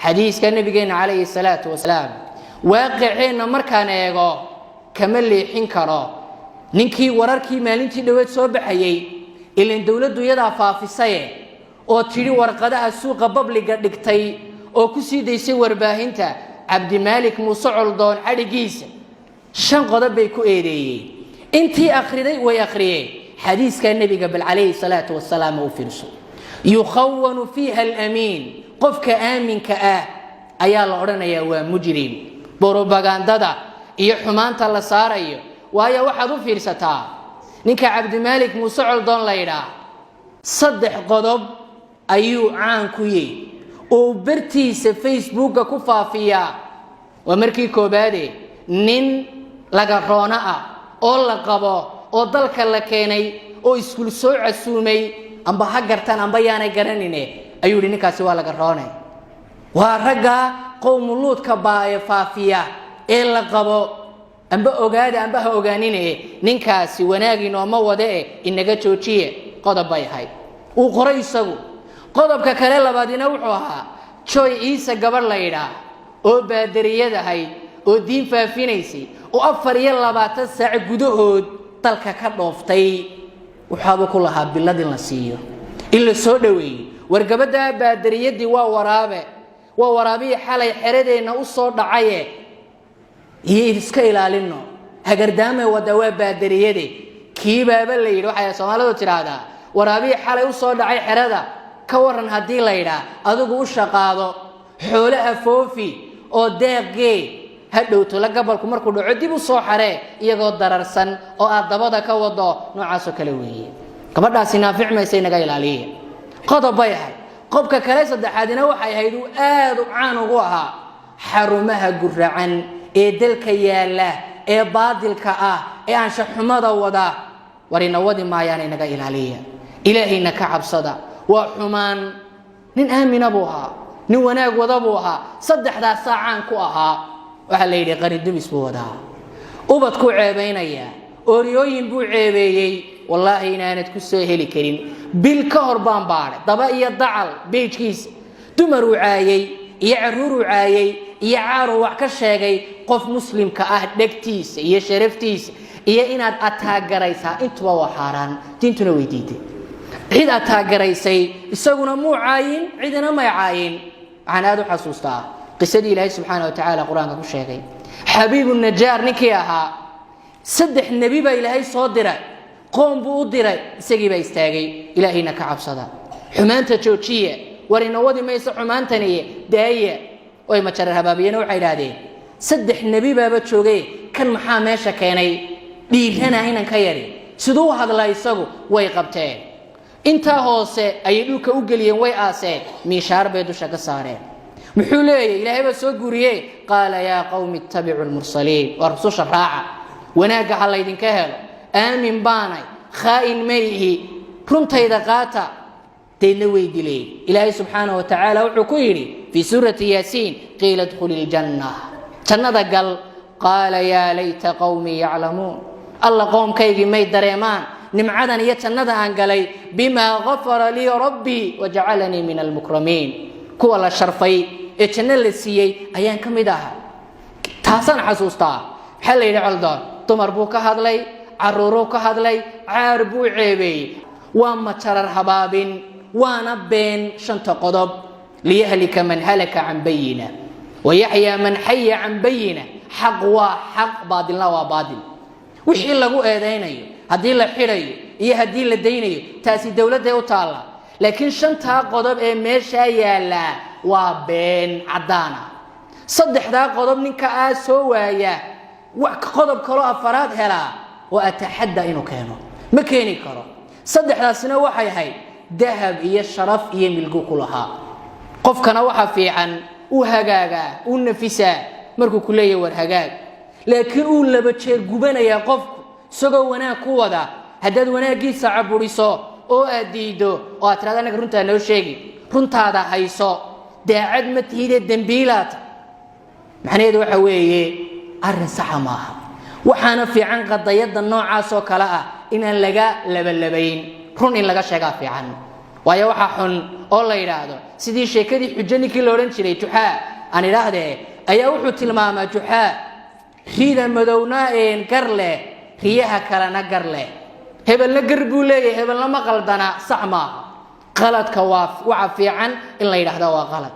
Xadiiska nabigeenna calayhi salaatu wasalaam waaqiceenna markaan eego kama leexin karo. Ninkii wararkii maalintii dhoweed soo baxayey, ilan dowladdu iyadaa faafisaye oo tidhi warqadaha suuqa public-ga dhigtay oo ku sii daysay warbaahinta, Cabdimaalik Muuse Coldoon xadhigiisa shan qodob bay ku eedeeyeen. Intii akhriday way akhriyeen. Xadiiskaa nebiga bal calayhi salaatu wasalaam u fiirso: yukhawanu fiiha alamiin, qofka aaminka ah ayaa la odhanayaa waa mujrim. Borobagandada iyo xumaanta la saarayo, waayo waxaad u fiirsataa ninka Cabdimaalik Muuse Coldoon la yidhaah, saddex qodob ayuu caan ku yahy oo bartiisa Facebooka ku faafiyaa. Waa markii koobaade, nin laga roono ah oo la qabo oo dalka la keenay oo iskuul soo casuumay, amba ha gartaan amba yaanay garanine, ayuu yihi ninkaasi waa laga roone, waa ragga qowmuluudka baaye faafiya ee la qabo. Amba ogaada amba ha ogaanine, ninkaasi wanaag inooma wade e inaga joojiye. Qodob bay ahayd uu qoray isagu. Qodobka kale labaadina wuxuu ahaa Joy Ciise, gabadh la yidhaah oo baadariyadahayd oo diin faafinaysay oo 24 saac gudahood dalka ka dhooftay. Waxaabuu ku lahaa bilad in la siiyo, in la soo dhoweeyo. War gabadhaa baadariyadii waa waraabe, waa waraabihii xalay xeradeenna u soo dhacaye, iyo iska ilaalino hagardaamay wada, waa baadariyade. Kiibaaba la yidhi, waxay Soomaalidu tidhaahdaa waraabihii xalay u soo dhacay xerada ka waran. Haddii la yidhaa adigu u shaqaado, xoolaha foofi oo deeqgee, ha dhowto la gabalku markuu dhaco dib u soo xaree iyagoo dararsan oo aad dabada ka wado, noocaasoo kale weeye. Gabadhaasi naafic maysa, inaga ilaaliya. Qodob bay ahayd. Qobka kale saddexaadina waxay ahayd uu aad u caan ugu ahaa xarumaha guracan ee dalka yaalla ee baadilka ah ee anshaxumada wada. War ina wadi maayaan, inaga ilaaliya, Ilaahayna ka cabsada, waa xumaan. Nin aamina buu ahaa, nin wanaag wada buu ahaa, saddexdaasaa caan ku ahaa. Waxaa la yidhi qarindumis buu wadaa, ubadkuu ceebaynayaa, ooryooyin buu ceebeeyey. Wallaahi inaanad ku soo heli karin. Bil ka hor baan baadhay daba iyo dacal page-kiisa, dumar uu caayey iyo caruuruu caayey iyo caaruu wax ka sheegay. Qof muslimka ah dhegtiisa iyo sharaftiisa iyo inaad ataagaraysaa intuba waa xaaraan, diintuna way diiday. Cid ataagaraysay isaguna muu caayin, cidina may caayin. Waxaan aada u xasuustaa qisadii Ilaahay subxaana wa tacaala Qur-aanka ku sheegay, Xabiibu Najaar ninkii ahaa. Saddex nebi baa Ilaahay soo diray, qoom buu u diray, isagii baa istaagay. Ilaahayna ka cabsada, xumaanta joojiya, war ina wadi mayso xumaantaniye daaya. Way majarar habaabiyeen, waxay idhaahdeen saddex nebi baaba joogay, kan maxaa meesha keenay? Dhiirana inan ka yari siduu u hadlaa isagu. Way qabteen, intaa hoose ayay dhulka u geliyeen, way aaseen, miishaar bay dusha ka saareen. Muxuu leeyahy? Ilaahay baa soo guriye: qaala yaa qawmi ittabicuu lmursaliin, waa rususha raaca, wanaagga ha laydinka helo, aamin baanay, khaa'in ma ihi, runtayda qaata. Deedna way dileen. Ilaahay subxaana wa tacaala wuxuu ku yidhi fii suurati Yaasiin: qiila dkhuli ljanna, jannada gal. Qaala yaa layta qowmii yaclamuun, Alla qoomkaygii may dareemaan nimcadan iyo jannada aan galay. Bimaa gafara lii rabbii wajacalanii min almukramiin, kuwa la sharfay ee janno la siiyey ayaan ka mid ahaa. Taasaan xasuustaa. Maxaa la yidhi? Coldoon dumar buu ka hadlay, caruuruu ka hadlay, caar buu ceebeeyey. Waa majarar habaabin, waana been shanta qodob. Liyahlika man halaka can bayina wayaxyaa man xaya can bayina. Xaq waa xaq, baadilna waa baadil. Wixii lagu eedaynayo, haddii la xidhayo iyo haddii la daynayo, taasi dowladday u taalla. Laakiin shantaa qodob ee meeshaa yaallaa waa been caddaana. Saddexdaa qodob ninka aa soo waaya, wax qodob kaloo afaraad helaa oo ataxadda inuu keeno, ma keeni karo. Saddexdaasina waxay ahayd dahab iyo sharaf iyo milgo ku lahaa. Qofkana waxa fiican uu hagaagaa, uu nafisaa markuu ku leeyahy war hagaag, laakiin uu laba jeer gubanayaa qofku isagoo wanaag ku wada. Haddaad wanaaggiisa caburiso oo aad diiddo oo aad tirahda anaga runtaa noo sheegi, runtaada hayso, daacad ma tihidee, dembiilaata. Macnaheedu waxa weeye arrin saxa maaha. Waxaana fiican qadayadda noocaas oo kale ah inaan laga labalabayn, run in laga sheegaa fiican. Waayo, waxaa xun oo la yidhaahdo sidii sheekadii Xujo, ninkii la odhan jiray Juxaa aan idhaahdee, ayaa wuxuu tilmaamaa Juxaa rida madowna gar leh, riyaha kalena gar leh, hebelna gar buu leeyahay, hebelna ma qaldana. Sax maaha. Qaladka waa waxa fiican in la yidhaahda waa qalad.